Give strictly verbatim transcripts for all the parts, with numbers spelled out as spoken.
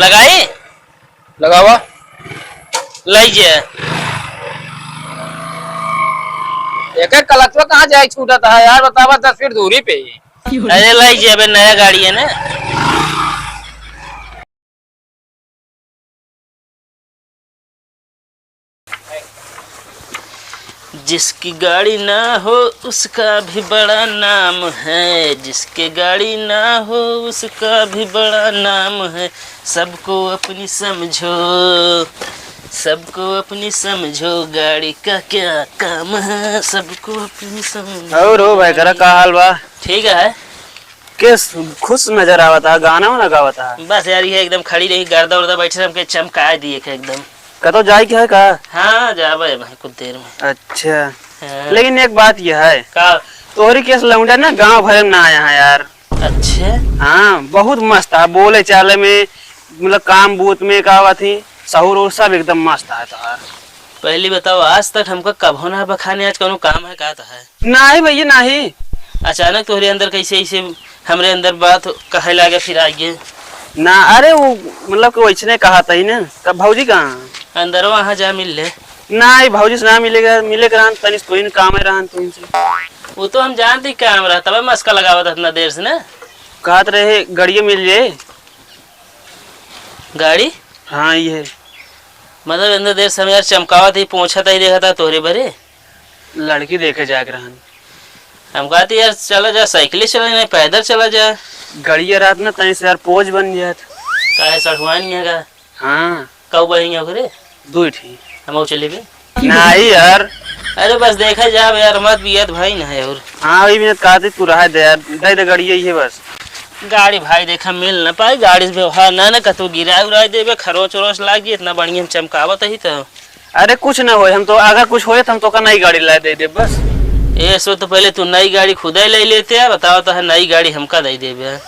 लगाई? लगावा। लई जे। एक एक कलचवा कहाँ जाए छूटत है यार, बतावा, दस फीट दूरी पे ही। अरे लई जे, अबे नया गाड़ी है ना। जिसकी गाड़ी ना हो उसका भी बड़ा नाम है, जिसके गाड़ी ना हो उसका भी बड़ा नाम है। सबको अपनी समझो, सबको अपनी समझो, गाड़ी का क्या काम है, सबको अपनी समझो। और हो भाई, करा का हाल बा? ठीक है। किस खुश नजर आवत है, गाना वाना गावत है? बस यार, ये एकदम खड़ी रही, गर्दा उर्दा बैठे, हमके चमकाए दिए के एकदम। कतो जाए के है का? हाँ, जाबे भाई कुछ देर में। अच्छा। हाँ। लेकिन एक बात ये है। का? तोहरी केस लौंडा ना गांव भर में ना आया है यार। अच्छा। हाँ, बहुत मस्त है, बोले चाले में, मतलब काम बूत में का बात ही, सहूर और सब एकदम मस्त है तोहार। पहली बताओ, आज तक हमको कभो ना बखाने, आज कौनो काम है का तो है? नाही भैया, नाही। अचानक तोहरे अंदर कैसे ऐसे हमरे अंदर बात कहे लागे फिर आइए? ना, अरे वो मतलब कि वैसने कहा था ही ना। तब भौजी कहाँ? अंदर वहाँ जा मिल ले। नाही, भौजी से ना मिलेगा, मिले के रहन, तनी कोई न काम है रहन तो इनसे। वो तो हम जानते ही काम रहा, तबे मस्का लगावत इतना देर से ना। कहत रहे गड़िए मिल जाए। गाड़ी? हाँ, ये है। मतलब इतना देर से हम यार चमकावत ही, पहुँचत ही, देखा था तोहरे बरे। लड़की देखे जाके रहन। हम कहते यार चला जा, साइकिल चला जा, नहीं पैदल चला जा। गड़िया रात में तनी से यार पोज बन जात। काहे सठुआन नहीं है का? हाँ। कऊ बहिन है ओकरे? दुई ठी। हम चले बे। नहीं यार। अरे बस देखा जाब यार, मत बियत भाई ना है और। हाँ, वही मिनट कहते तू रहा दे यार, दे दे गड़िया ये बस। गाड़ी भाई देखा मिल ना पाई, गाड़ी से व्यवहार ना, ना कतौ गिराए उराए देबे, खरोच उरोच लाग गई, इतना बढ़िया हम चमकावत ही तो। अरे कुछ ना होए, हम तो अगर कुछ होए तो हम तोका नई गाड़ी ला दे दे बस। ये सो तो पहले तू नई गाड़ी खुदे ले लेते हैं, बताओ तो है नई गाड़ी हमका दे देबे।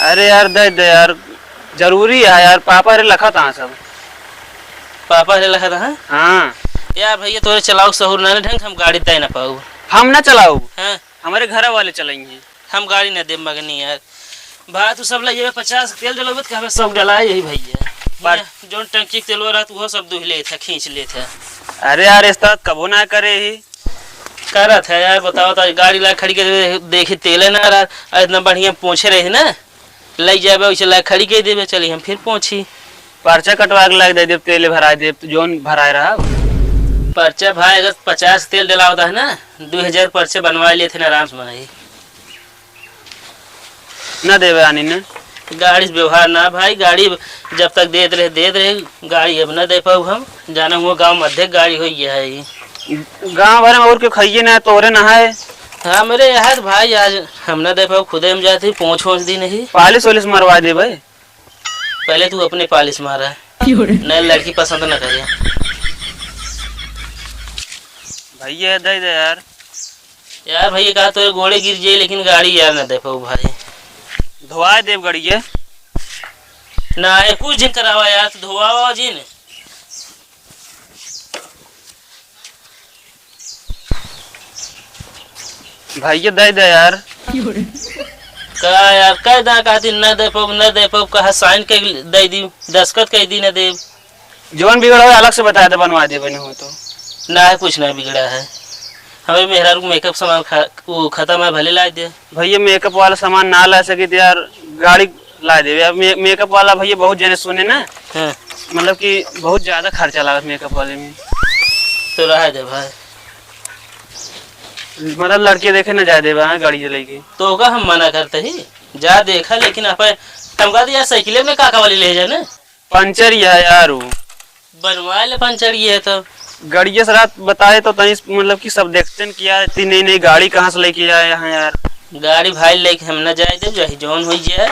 अरे यार दे दे यार, जरूरी है यार, पापा रे लखत हाँ सब। पापा रे लखत हाँ? हाँ। यार भैया तोरे चलाओ सहूर ना ढंग, हम गाड़ी तय ना पाऊ। हम ना चलाऊ। हाँ। हमारे घर वाले चलाएंगे। हम गाड़ी ना देब मगनी यार। भाई तू सब लइबे पचास के तेल डलबे त कहबे सब डलाए यही भैया। पर ये जौन टंकी के तेलवा रहत उहो सब दुह लेत है, खींच लेत है। अरे यार, इस तरह कबो ना करे ही। करत है यार, बताओ तो गाड़ी ला खड़ी के देखी तेले ना रहा, आ इतना बढ़िया पोंछे रही ना, लई जाबे वैसे ला खड़ी के देबे, चली हम फिर पोंछी। पर्चा कटवा के लाग दे देब, तेले भराए देब, तो जौन भराए रहा। पर्चा भाई अगर पचास तेल डलावता है ना, दो हजार पर्चा बनवा लेते हैं आराम से बनाई। ना देवे आनी ना। गाड़ी से व्यवहार ना भाई, गाड़ी जब तक देत रहे, देत रहे, गाड़ी अब ना दे पाऊ हम। जाना हुआ गाँव मध्य गाड़ी होई है ई। गाँव भर में और के खाइए ना, तोरे ना है। हमरे यहाँ तो भाई आज हम ना दे पाऊ, खुदे हम जाते, पहुँच वहुँच दी नहीं। पालिश वालिश मरवा दे भाई। पहले तू अपने पालिश मारा। क्यों रे? नहीं, लड़की पसंद ना करे। भैया दे दे यार। यार भैया, का तोरे गोड़े गिर जाई, लेकिन गाड़ी यार ना दे पाऊ भाई। धोआ देब गड़िए। ना, ये कुछ जिन करावा यार, तू धोआवा जिन। भैया दे दे यार। का यार, कह दा का दिन ना दे पाऊ, ना दे पाऊ, कहा साइन के दे दी, दस्तखत कह दी ना देब। जौन बिगड़ा हो, अलग से बता दे, बनवा दे, बने हो तो। ना, कुछ ना बिगड़ा है। हमें मेहरारू को मेकअप सामान खा-, वो खत्म है, भले ला दे। भैया, मेकअप वाला सामान ना ला सके तो यार, गाड़ी ला दे। अब मे-, मेकअप वाला भैया बहुत जने सुने ना, हाँ। मतलब कि बहुत ज्यादा खर्चा लागत मेकअप वाले में। तो रहा दे भाई। मतलब लड़के देखे ना जाए देबा, हाँ, गाड़ी लेके। तो ओका हम मना करते ही, जा देखा, लेकिन आप हमका तो यार साइकिल में काका वाली ले जाने। पंचर ही है यार वो। बनवा ले पंचर ये तो। गड़िया से रात बताए तो तनी मतलब कि सब देखते हैं कि यार इतनी नई नई गाड़ी कहाँ से लेके आए हैं यार। गाड़ी भाई लेके हम ना जाए देब, चाहे जौन होई जाए।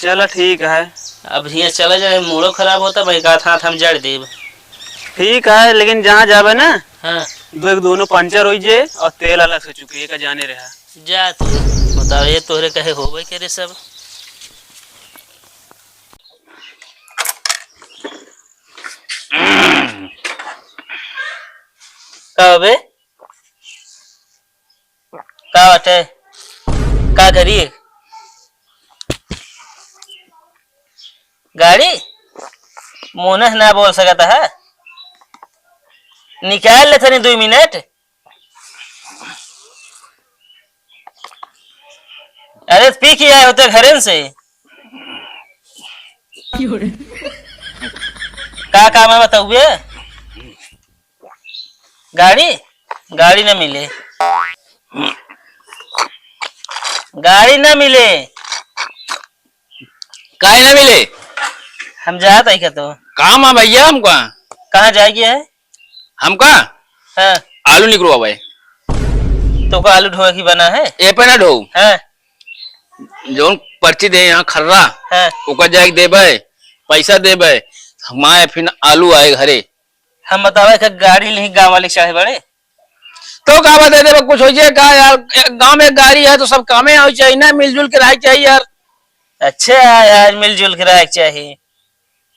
चला ठीक है। अब हियाँ चला जाए, मूड़ो खराब होता भाई, का हाथ हम जड़ देब। ठीक है, लेकिन जहाँ जाबे ना, हाँ। दो एक दोनों पंचर होई जे और तेल अलग से चुकी, एक जाने रहा। जा तू, बताओ ये तोहरे कहे होबे करे सब। का बे? का बाटे? का करी? गाड़ी? मुँह ना बोल सकत है, निकाल ले तनी दुइ मिनट। अरे पी के आए होते घरे से। का काम है बताउए? गाड़ी, गाड़ी ना मिले, गाड़ी ना मिले। काहे ना मिले? हम जात है क्या तो? काम है भैया हमका। कहाँ जाएगी है? हमका? हाँ। आलू निकलवावे। तो का आलू ढोए की बना है? ए पे ना ढो। हाँ। जौन पर्ची दे यहाँ खर्रा, हाँ। ओकर जाके देबे, पैसा देबे, हमारे फिर आलू आए घरे। हम बतावे कि गाड़ी नहीं गाँव वाले चाहे बड़े। तो का बता देबे, कुछ हो जाए का यार, गाँव में गाड़ी है तो सब कामे आवे चाहिए ना, मिलजुल के रहे चाहिए यार। अच्छा यार, मिलजुल के रहे चाहिए।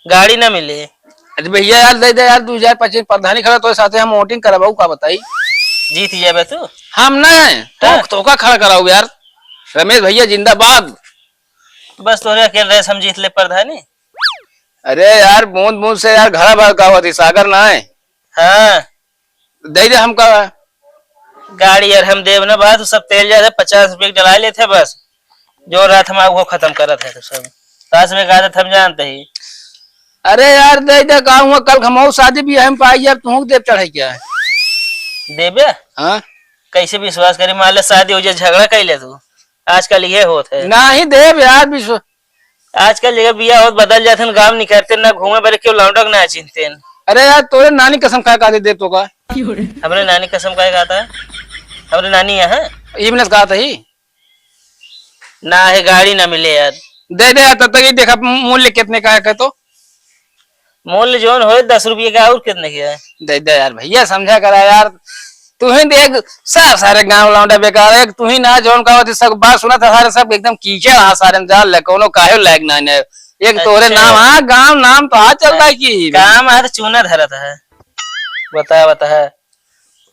गाड़ी ना मिले। अरे भैया यार, दे दे यार, दो हजार पच्चीस प्रधानी खड़ा, तोरे साथे हम वोटिंग कराबू, का बताई? जीत जाबे तू। हम ना, तो, हाँ। तोका खड़ा कराऊ यार। रमेश भैया जिंदाबाद। बस तोरे अकेल रहे हम जीत ले प्रधानी। अरे यार, बूंद बूंद से यार घड़ा भर का होती, सागर ना है। हाँ। दे दे हमका। गाड़ी यार हम देब ना बा, तू सब तेल जाते पचास रुपये के डला लेते बस। जो रात हम वो खत्म करत है तो सब। पास में का आदत हम जानते ही। अरे यार, दे दे, का हुआ, कल खमाऊ शादी भी है, हम पाई यार, तू देव चढ़ाई क्या है? देबे? हाँ। कैसे विश्वास करी, मान ले शादी हो जाए, झगड़ा कर ले तू। आजकल ये होत है। नहीं देव यार, विश्व- आजकल जगह बिया होत बदल जात हैं, गाँव निकलते ना घूमे बरे, क्यों लौंडक ना चिन्हते हैं। अरे यार, तोरे नानी कसम खाए का दे देव तो का? हमरे नानी कसम खाए का था? हमरे नानी यहाँ? ई मिनस कहा था ही? ना है, गाड़ी ना मिले यार। दे दे यार, तब तक ही देखा मूल्य कितने का है, कह तो। मूल्य जौन होए दस रुपये का, और कितने के है? दे दे यार भैया, समझा करा यार। तू ही देख, सा-, सारे गाँव लौंडा बेकार है। तू ही ना जौन का होती, सब बात सुना था, सारे सब एकदम कीचड़, हाँ, सारे में जान ले, कोनो काहे लायक ना है। एक तोरे अच्छा। नाम, हाँ, गाँव नाम तो हाँ चल रहा है कि काम है तो चूना धरत है। बता, बता है।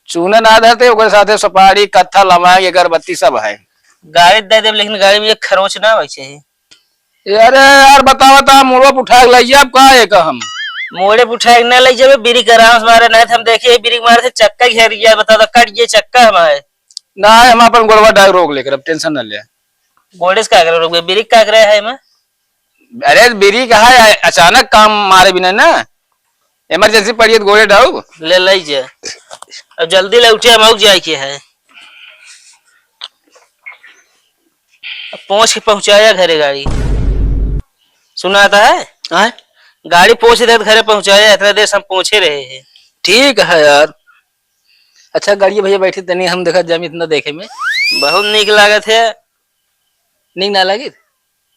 चूना ना धरते, ओकरे साथे सुपारी, कत्था, लवांग, अगरबत्ती सब है। गाड़ी दे देब, लेकिन गाड़ी में एक खरोच ना होई चाहिए। अरे यार, बतावा ता, मोड़वा पे उठा के लइ जाब का एक हम? मोड़े पे उठा के ना लइ जाबे, ब्रेक आराम से मारे, नहीं तो हम देखे ब्रेक मारे से चक्का घेर गया, बता दो, कट गया चक्का हमारे। ना, हम अपन गोड़वा डाल रोक लेकर, अब टेंशन ना ले। गोड़े से का करे रोक, ब्रेक का करे है मैं? अरे ब्रेक है, अचानक काम मारे बिना ना, इमरजेंसी पड़ी है तो गोड़े डाउ। ले लइ जा, अब जल्दी लौटे, हम आउक जाए के है। अब पहुँच के पहुँचाया घरे गाड़ी। सुनाता है? आय? गाड़ी पहुँचे देत घरे पहुँचाया, इतना देर से हम पहुँचे रहे हैं। ठीक है यार। अच्छा गाड़ी भैया बैठी तनी हम देखा जाम इतना देखे में। बहुत नीक लागत है। नीक ना लागित?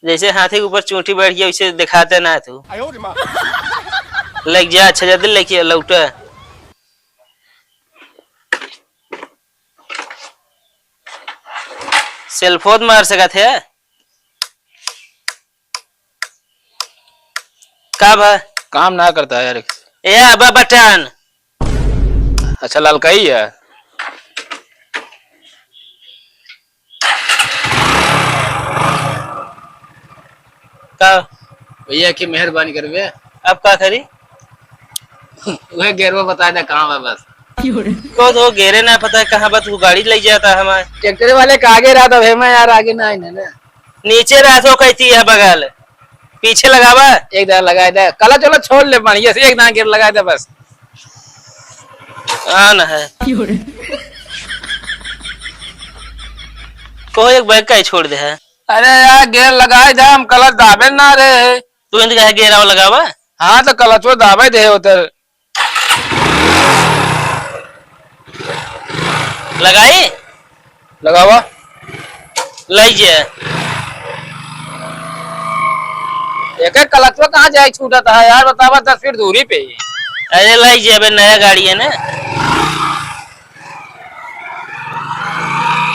जैसे हाथी के ऊपर चूंटी बैठ गया वैसे दिखाते ना तू। लग जा, अच्छा जल्दी लेके लौटा। सेल्फो त मार सकत है। का भा? काम ना करता है यार। ए, आबा बटन। अच्छा, ललकाई है। का? भैया की मेहरबानी करबे। अब का करी? वह गेरवा बता दे कहाँ बा बस। को तो गेरे ना पता है कहाँ बा, तू गाड़ी ले जाता हमारे। ट्रैक्टर वाले का आगे रहा था, मैं यार आगे ना आए ना। नीचे रहा तो कहती है बगल, पीछे लगावा। एक दार लगाए दे, कला चलो छोड़ ले बढ़िया से, एक दार गेर लगाए दे बस। हाँ ना है। को एक बैग का ही छोड़ दे है। अरे यार गेर लगाए दे, हम कलच दाबे ना रहे। तू इनका है गेर आवा लगावा। हाँ तो कलचो दाबे दे उधर। लगाई? लगावा। लई जे। एक एक कलचवा कहाँ जाए छूटत है यार, बतावा, दस फीट दूरी पे ही। अरे लई जे, अबे नया गाड़ी है ना।